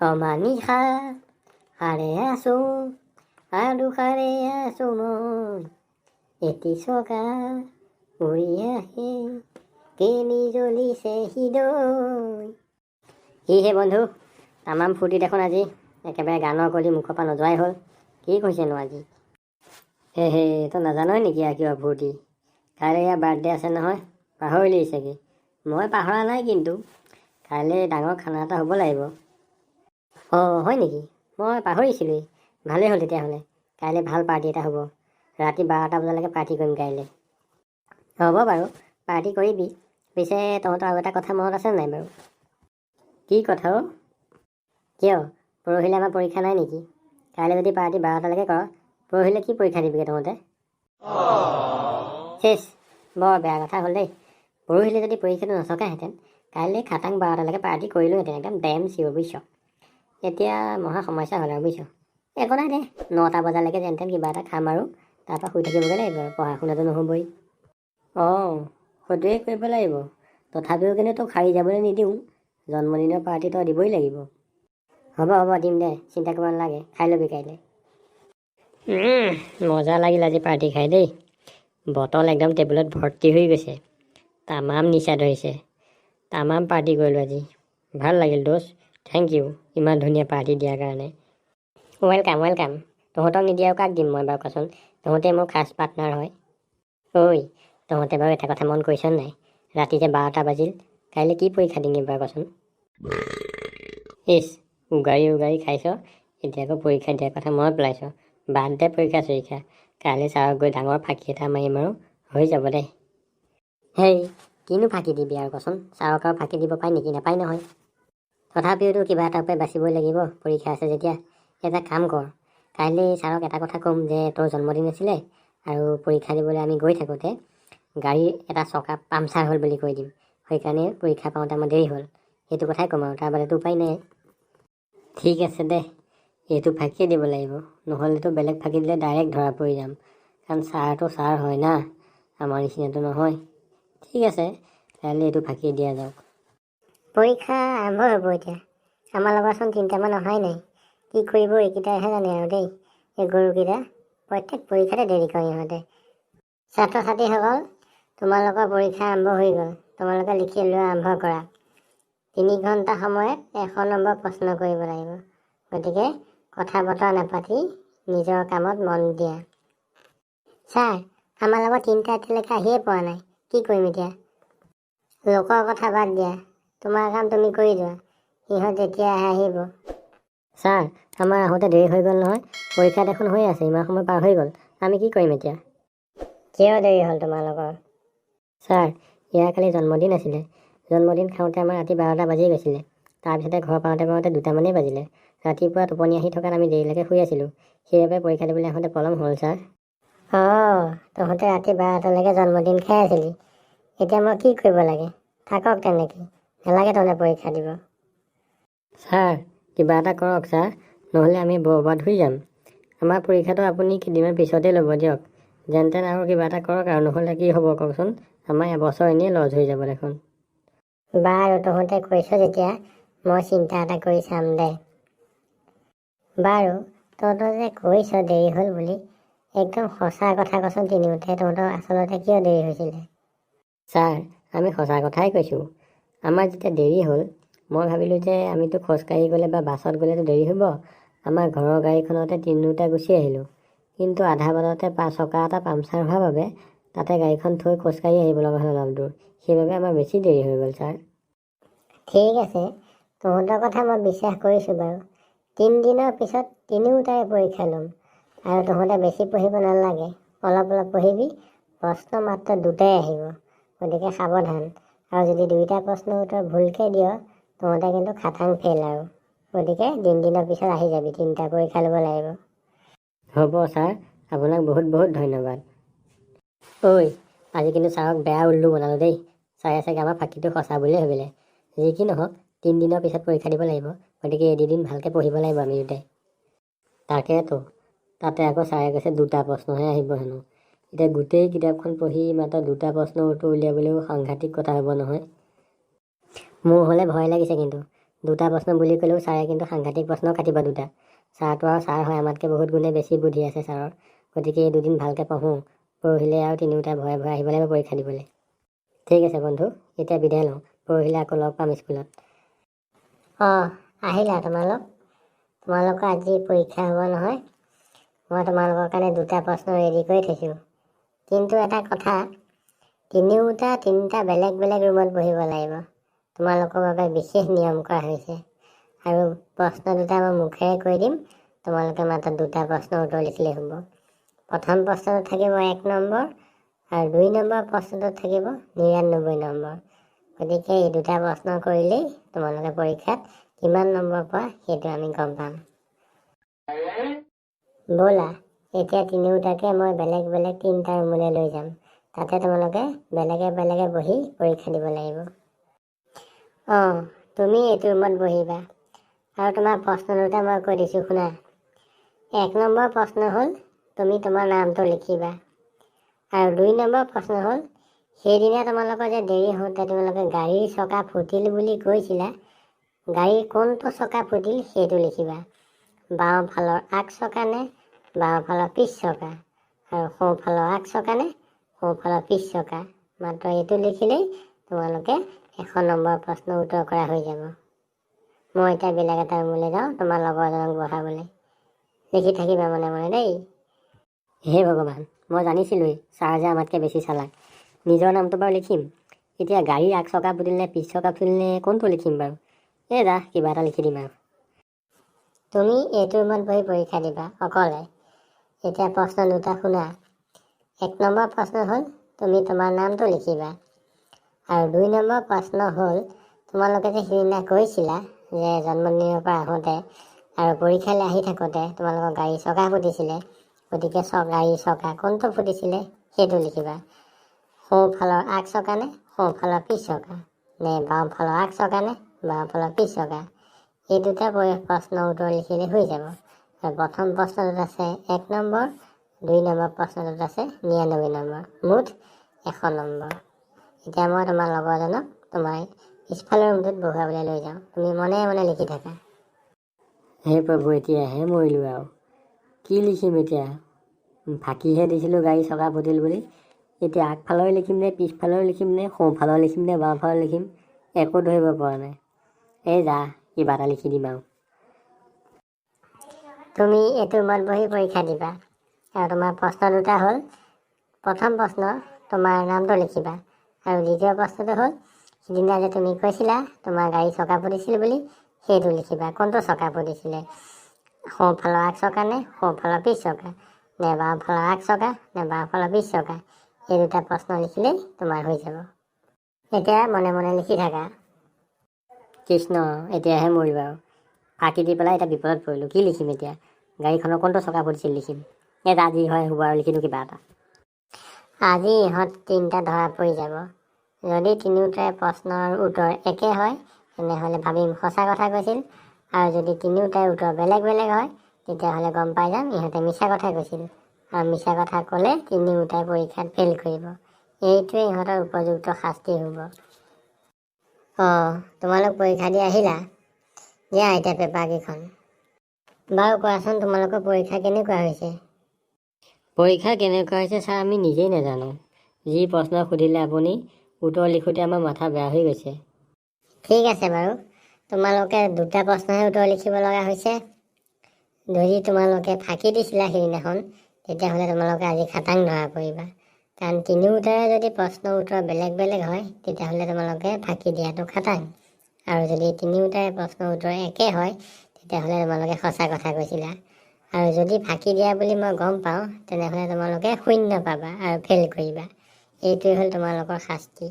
অমানিশা সাৰে আছো আৰু সাৰে আছো মই, এটি চকা উৰি আহি কেনি জ্বলিছে হৃদয়। কি হে বন্ধু, তামাম ফূৰ্তি দেখোন আজি, একেবাৰে গানৰ কলি মুখৰ পৰা নোযোৱাই হ'ল। কি কৈছেনো আজি? হে হে, তই নাজানই নেকি আৰু কিয় ফূৰ্তি? কাইলৈ ইয়াৰ বাৰ্থডে আছে নহয়, পাহৰিলি চাগে? মই পাহৰা নাই, কিন্তু কাইলৈ ডাঙৰ খানা এটা হ'ব লাগিব। অঁ, হয় নেকি? মই পাহৰিছিলোঁৱেই। ভালেই হ'ল তেতিয়াহ'লে, কাইলৈ ভাল পাৰ্টি এটা হ'ব। ৰাতি 12টা বজালৈকে পাৰ্টি কৰিম কাইলৈ। হ'ব বাৰু, পাৰ্টি কৰিবি। পিছে তহঁতৰ আৰু এটা কথা মনত আছে নাই বাৰু? কি কথা অ'? কিয়, পৰহিলৈ আমাৰ পৰীক্ষা নাই নেকি? কাইলৈ যদি পাৰ্টি 12টালৈকে কৰ, পৰহিলৈ কি পৰীক্ষা দিবিগৈ তহঁতে? চেচ, বৰ বেয়া কথা হ'ল দেই। পৰহিলৈ যদি পৰীক্ষাটো নথকাহেঁতেন, কাইলৈ খাটাং 12টালৈকে পাৰ্টি কৰিলোহেঁতেন, একদম ডেম চিয়'ৰ, বুজিছ? এতিয়া মহা সমস্যা হ'ল আৰু, বুজিছ? একো নাই দে, 9টা বজালৈকে যেন তেন কিবা এটা খাম আৰু তাৰপৰা শুই থাকিবগৈ লাগিব আৰু, পঢ়া শুনাটো নহ'বই। অঁ, সেইটোৱে কৰিব লাগিব। তথাপিও কিন্তু তোক সাৰি যাবলৈ নিদিওঁ। জন্মদিনৰ পাৰ্টি তই দিবই লাগিব। হ'ব হ'ব, দিম দে, চিন্তা কৰিব নালাগে। খাই ল'বি কাইলৈ। মজা লাগিল আজি পাৰ্টি খাই দেই। বটল একদম টেবুলত ভৰ্তি হৈ গৈছে, তামাম নিচা ধৰিছে, তামাম পাৰ্টি কৰিলোঁ আজি। ভাল লাগিল দোষ, thank U ইমান ধুনীয়া পাৰ্টি দিয়াৰ কাৰণে। Welcome, welcome. তহঁতক নিদিয়া আৰু কাক দিম মই বাৰু কচোন? তহঁতে মোৰ খাচ পাৰ্টনাৰ হয়। ঐ, তহঁতে বাৰু এটা কথা মন কৰিছ নাই? ৰাতি যে 12টা বাজিল, কাইলৈ কি পৰীক্ষা দিমগৈ বাৰু কচোন? ইছ, উগাৰি উগাৰি খাইছ, এতিয়া আকৌ পৰীক্ষা দিয়াৰ কথা মনত পেলাইছ। বাদ দে পৰীক্ষা চৰীক্ষা, কাইলৈ ছাৰক গৈ ডাঙৰ ফাঁকি এটা মাৰিম আৰু হৈ যাব দে। হেই, কিনো ফাঁকি দিবি আৰু কচোন? ছাৰক আৰু ফাঁকি দিব পায় নেকি? নাপায় নহয়। তথাপিওতো কিবা এটা উপায় বাচিবই লাগিব, পৰীক্ষা আছে যেতিয়া। এটা কাম কৰ, কাইলৈ ছাৰক এটা কথা ক'ম যে তোৰ জন্মদিন আছিলে আৰু পৰীক্ষা দিবলৈ আমি গৈ থাকোঁতে গাড়ীৰ এটা চকা পামচাৰ হ'ল বুলি কৈ দিম। সেইকাৰণে পৰীক্ষা পাওঁতে আমাৰ দেৰি হ'ল। সেইটো কথাই ক'ম আৰু, তাৰ বাদেতো উপায় নাই। ঠিক আছে দে, এইটো ফাঁকিয়ে দিব লাগিব। নহ'লেতো বেলেগ ফাঁকি দিলে ডাইৰেক্ট ধৰা পৰি যাম, কাৰণ ছাৰটো ছাৰ হয় না, আমাৰ নিচিনাটো নহয়। ঠিক আছে, কাইলৈ এইটো ফাঁকি দিয়া যাওক। পৰীক্ষা আৰম্ভ হ'ব এতিয়া। আমাৰ লগৰচোন তিনিটামান অহাই নাই। কি কৰিব এইকেইটাইহে জানে আৰু দেই। এই গৰুকেইটা প্ৰত্যেক পৰীক্ষাতে দেৰি কৰে ইহঁতে। ছাত্ৰ ছাত্ৰীসকল, তোমালোকৰ পৰীক্ষা আৰম্ভ হৈ গ'ল। তোমালোকে লিখি লোৱা আৰম্ভ কৰা। 3 ঘণ্টা সময়ত 100 নম্বৰ প্ৰশ্ন কৰিব লাগিব। গতিকে কথা বতৰা নাপাতি নিজৰ কামত মন দিয়া। ছাৰ, আমাৰ লগত তিনিটা এতিয়ালৈকে আহিয়ে পোৱা নাই, কি কৰিম এতিয়া? লোকৰ কথা বাদ দিয়া, তোমাৰ কাম তুমি কৰি যোৱা। সিহঁত যেতিয়া আহে আহিব। ছাৰ, আমাৰ আহোঁতে দেৰি হৈ গ'ল নহয়। পৰীক্ষা দেখোন হৈ আছে, ইমান সময় পাৰ হৈ গ'ল, আমি কি কৰিম এতিয়া? কিয় দেৰি হ'ল তোমালোকৰ? ছাৰ, ইয়াৰ কালি জন্মদিন আছিলে। জন্মদিন খাওঁতে আমাৰ ৰাতি 12টা বাজি গৈছিলে। তাৰপিছতে ঘৰ পাওঁতে পাওঁতে 2টামানেই বাজিলে। ৰাতিপুৱা টোপনি আহি থকাত আমি দেৰিলৈকে শুই আছিলোঁ। সেইবাবে পৰীক্ষা দিবলৈ আহোঁতে পলম হ'ল ছাৰ। অঁ, তহঁতে ৰাতি 12টালৈকে জন্মদিন খাই আছিলি? এতিয়া মই কি কৰিব লাগে? থাকক তেনেকৈ, নালাগে তহঁতে পৰীক্ষা দিব। ছাৰ, কিবা এটা কৰক ছাৰ, নহ'লে আমি বৰবাদ হৈ যাম। আমাৰ পৰীক্ষাটো আপুনি কেইদিনমান পিছতেই ল'ব দিয়ক। যেন তেন আৰু কিবা এটা কৰক আৰু, নহ'লে কি হ'ব কওকচোন? আমাৰ এবছৰ এনেই লছ হৈ যাব দেখোন। বাৰু, তহঁতে কৈছ যেতিয়া মই চিন্তা এটা কৰি চাম দে। বাৰু, তহঁতৰ যে কৈছ দেৰি হ'ল বুলি, একদম সঁচা কথা কচোন তিনিওটাই, তহঁতৰ আচলতে কিয় দেৰি হৈছিলে? ছাৰ, আমি সঁচা কথাই কৈছোঁ। আমাৰ যেতিয়া দেৰি হ'ল, মই ভাবিলোঁ যে আমিতো খোজকাঢ়ি গ'লে বা বাছত গ'লেতো দেৰি হ'ব, আমাৰ ঘৰৰ গাড়ীখনতে তিনিওটা গুচি আহিলোঁ। কিন্তু আধা বাটতে চকা এটা পামচাৰ হোৱাৰ বাবে তাতে গাড়ীখন থৈ খোজকাঢ়ি আহিব লগা হ'ল অলপ দূৰ। সেইবাবে আমাৰ বেছি দেৰি হৈ গ'ল ছাৰ। ঠিক আছে, তহঁতৰ কথা মই বিশ্বাস কৰিছোঁ বাৰু। 3 দিনৰ পিছত তিনিওটাৰে পৰীক্ষা ল'ম আৰু তহঁতে বেছি পঢ়িব নালাগে, অলপ অলপ পঢ়িবি। প্ৰশ্ন মাত্ৰ দুটাই আহিব, গতিকে সাৱধান। আৰু যদি দুয়োটা প্ৰশ্নৰ উত্তৰ ভুলকৈ দিয়, তহঁতে কিন্তু খাটাং ফেইল আৰু। গতিকে 3 দিনৰ পিছত আহি যাবি, তিনিটা পৰীক্ষা ল'ব লাগিব। হ'ব ছাৰ, আপোনাক বহুত বহুত ধন্যবাদ। ঐ, আজি কিন্তু ছাৰক বেয়া উল্লু বনালোঁ দেই। ছাৰে চাগে আমাৰ ফাঁকিটো সঁচা বুলিয়ে ভাবিলে। যি কি নহওক, 3 দিনৰ পিছত পৰীক্ষা দিব লাগিব, গতিকে এই দুদিন ভালকৈ পঢ়িব লাগিব আমি দুটাই। তাকেতো, তাতে আকৌ ছাৰে কৈছে দুটা প্ৰশ্নহে আহিব হেনো। এতিয়া গোটেই কিতাপখন পঢ়ি মাত্ৰ দুটা প্ৰশ্নৰ উত্তৰ উলিয়াবলৈও সাংঘাতিক কথা হ'ব নহয়। মোৰ হ'লে ভয় লাগিছে কিন্তু। দুটা প্ৰশ্ন বুলি ক'লেও ছাৰে কিন্তু সাংঘাতিক প্ৰশ্ন কাটিব দুটা। ছাৰটো আৰু ছাৰ হয়, আমাতকৈ বহুত গুণে বেছি বুদ্ধি আছে ছাৰৰ। গতিকে এই দুদিন ভালকৈ পঢ়োঁ, পৰহিলৈ আৰু তিনিওটা ভয়ে ভয়ে আহিব লাগিব পৰীক্ষা দিবলৈ। ঠিক আছে বন্ধু, এতিয়া বিদায় লওঁ, পৰহিলৈ আকৌ লগ পাম স্কুলত। অঁ, আহিলা তোমালোক। তোমালোকৰ আজি পৰীক্ষা হ'ব নহয়? মই তোমালোকৰ কাৰণে দুটা প্ৰশ্ন ৰেডি কৰি থৈছোঁ। কিন্তু এটা কথা, তিনিওটা তিনিটা বেলেগ বেলেগ ৰুমত বহিব লাগিব। তোমালোকৰ বাবে বিশেষ নিয়ম কৰা হৈছে। আৰু প্ৰশ্ন দুটা মই মুখেৰে কৈ দিম, তোমালোকে মাত্ৰ দুটা প্ৰশ্নৰ উত্তৰ লিখিলেই হ'ব। প্ৰথম প্ৰশ্নটোত থাকিব 1 নম্বৰ আৰু 2 নম্বৰ প্ৰশ্নটোত থাকিব 99 নম্বৰ। গতিকে এই দুটা প্ৰশ্ন কৰিলেই তোমালোকে পৰীক্ষাত কিমান নম্বৰ পোৱা সেইটো আমি গম পাম। ব'লা, এতিয়া তিনিওটাকে মই বেলেগ বেলেগ তিনিটা ৰুমলৈ লৈ যাম। তাতে তোমালোকে বেলেগে বেলেগে বহি পৰীক্ষা দিব লাগিব। অঁ, তুমি এইটো ৰুমত বহিবা আৰু তোমাৰ প্ৰশ্ন দুটা মই কৈ দিছোঁ, শুনা। 1 নম্বৰ প্ৰশ্ন হ'ল তুমি তোমাৰ নামটো লিখিবা, আৰু 2 নম্বৰ প্ৰশ্ন হ'ল সেইদিনা তোমালোকৰ যে দেৰি হওঁতে তোমালোকে গাড়ীৰ চকা ফুটিল বুলি কৈছিলা, গাড়ীৰ কোনটো চকা ফুটিল সেইটো লিখিবা। বাওঁফালৰ আগ চকা নে বাওঁফালৰ পিছ চকা, আৰু সোঁফালৰ আগ চকা নে সোঁফালৰ পিছ চকা। মাত্ৰ এইটো লিখিলেই তোমালোকে 100 নম্বৰ প্ৰশ্ন উত্তৰ কৰা হৈ যাব। মই এতিয়া বেলেগ এটা ৰুমলৈ যাওঁ তোমাৰ লগৰজনক বহাবলৈ। লিখি থাকিবা মনে মনে দেই। হে ভগৱান, মই জানিছিলোঁৱেই ছাৰ যে আমাতকৈ বেছি চালাক। নিজৰ নামটো বাৰু লিখিম, এতিয়া গাড়ীৰ আগ চকা ফুটিল নে পিছ চকা ফুটিল নে কোনটো লিখিম বাৰু? এই যা, কিবা এটা লিখি দিম আৰু। তুমি এইটো ৰুমত বহি পৰীক্ষা দিবা অকলে। এতিয়া প্ৰশ্ন দুটা শুনা। 1 নম্বৰ প্ৰশ্ন হ'ল তুমি তোমাৰ নামটো লিখিবা, আৰু 2 নম্বৰ প্ৰশ্ন হ'ল তোমালোকে যে সিদিনা কৈছিলা যে জন্মদিনৰ পৰা আহোঁতে আৰু পৰীক্ষালৈ আহি থাকোঁতে তোমালোকৰ গাড়ী চকা ফুটিছিলে, গতিকে গাড়ীৰ চকা কোনটো ফুটিছিলে সেইটো লিখিবা। সোঁফালৰ আগ চকা নে সোঁফালৰ পিছ চকা, নে বাওঁফালৰ আগ চকা নে বাওঁফালৰ পিছ চকা, এই দুটা প্ৰশ্নৰ উত্তৰ লিখিলে হৈ যাব। আৰু প্ৰথম প্ৰশ্নটোত আছে 1 নম্বৰ, 2 নম্বৰ প্ৰশ্নটোত আছে 99 নম্বৰ, মুঠ 100 নম্বৰ। এতিয়া মই তোমাৰ লগৰজনক তোমাৰ পিছফালৰ ৰুমটোত বহুৱাবলৈ লৈ যাওঁ, তুমি মনে মনে লিখি থাকা। হে প্ৰভু, এতিয়াহে মৰিলোঁ আৰু কি লিখিম এতিয়া? ফাঁকিহে দিছিলোঁ গাড়ী চকা ফুটিল বুলি, এতিয়া আগফালৰ লিখিম নে পিছফালৰ লিখিম নে সোঁফালৰ লিখিম নে বাওঁফালৰ লিখিম, একো ধৰিব পৰা নাই। এই যা, কিবা এটা লিখি দিম আৰু। তুমি এইটো ৰুমত বহি পৰীক্ষা দিবা, আৰু তোমাৰ প্ৰশ্ন দুটা হ'ল, প্ৰথম প্ৰশ্ন তোমাৰ নামটো লিখিবা, আৰু দ্বিতীয় প্ৰশ্নটো হ'ল সিদিনা যে তুমি কৈছিলা তোমাৰ গাড়ী চকা ফুটিছিল বুলি, সেইটো লিখিবা। কোনটো চকা ফুটিছিলে, সোঁফালৰ আগ চকা নে সোঁফালৰ পিছ চকা, নে বাওঁফালৰ আগ চকা নে বাওঁফালৰ পিছ চকা, এই দুটা প্ৰশ্ন লিখিলেই তোমাৰ হৈ যাব। এতিয়া মনে মনে লিখি থাকা। কৃষ্ণ, এতিয়াহে মৰিব আৰু। ফাঁকি দি পেলাই এতিয়া বিপদত পৰিলোঁ, কি লিখিম এতিয়া? গাড়ীখনৰ কোনটো চকা ফুটিছিল লিখিম? এই যা, যি হয় হ'ব আৰু, লিখি দিওঁ কিবা এটা। আজি ইহঁত তিনিটা ধৰা পৰি যাব। যদি তিনিওটাৰে প্ৰশ্নৰ উত্তৰ একে হয় তেনেহ'লে ভাবিম সঁচা কথা কৈছিল, আৰু যদি তিনিওটাৰে উত্তৰ বেলেগ বেলেগ হয় তেতিয়াহ'লে গম পাই যাম ইহঁতে মিছা কথা কৈছিল, আৰু মিছা কথা ক'লে তিনিওটাই পৰীক্ষাত ফেইল কৰিব। এইটোৱে ইহঁতৰ উপযুক্ত শাস্তি হ'ব। অঁ, তোমালোক পৰীক্ষা দি আহিলা? দিয়া এতিয়া পেপাৰকেইখন। বাৰু কোৱাচোন, তোমালোকৰ পৰীক্ষা কেনেকুৱা হৈছে? পৰীক্ষা কেনেকুৱা হৈছে ছাৰ আমি নিজেই নাজানো। যি প্ৰশ্ন সুধিলে আপুনি, উত্তৰ লিখোঁতে আমাৰ মাথা বেয়া হৈ গৈছে। ঠিক আছে বাৰু, তোমালোকে দুটা প্ৰশ্নহে উত্তৰ লিখিব লগা হৈছে। যদি তোমালোকে ফাঁকি দিছিলা সেইদিনাখন, তেতিয়াহ'লে তোমালোকে আজি খাটাং ধৰা পৰিবা। কাৰণ তিনিওটাৰে যদি প্ৰশ্নৰ উত্তৰ বেলেগ বেলেগ হয় তেতিয়াহ'লে তোমালোকে ফাঁকি দিয়াটো খাটাং, আৰু যদি তিনিওটাৰে প্ৰশ্নৰ উত্তৰ একে হয় তেতিয়াহ'লে তোমালোকে সঁচা কথা কৈছিলা, আৰু যদি ফাঁকি দিয়া বুলি মই গম পাওঁ তেনেহ'লে তোমালোকে শূন্য পাবা আৰু ফেইল কৰিবা। এইটোৱে হ'ল তোমালোকৰ শাস্তি।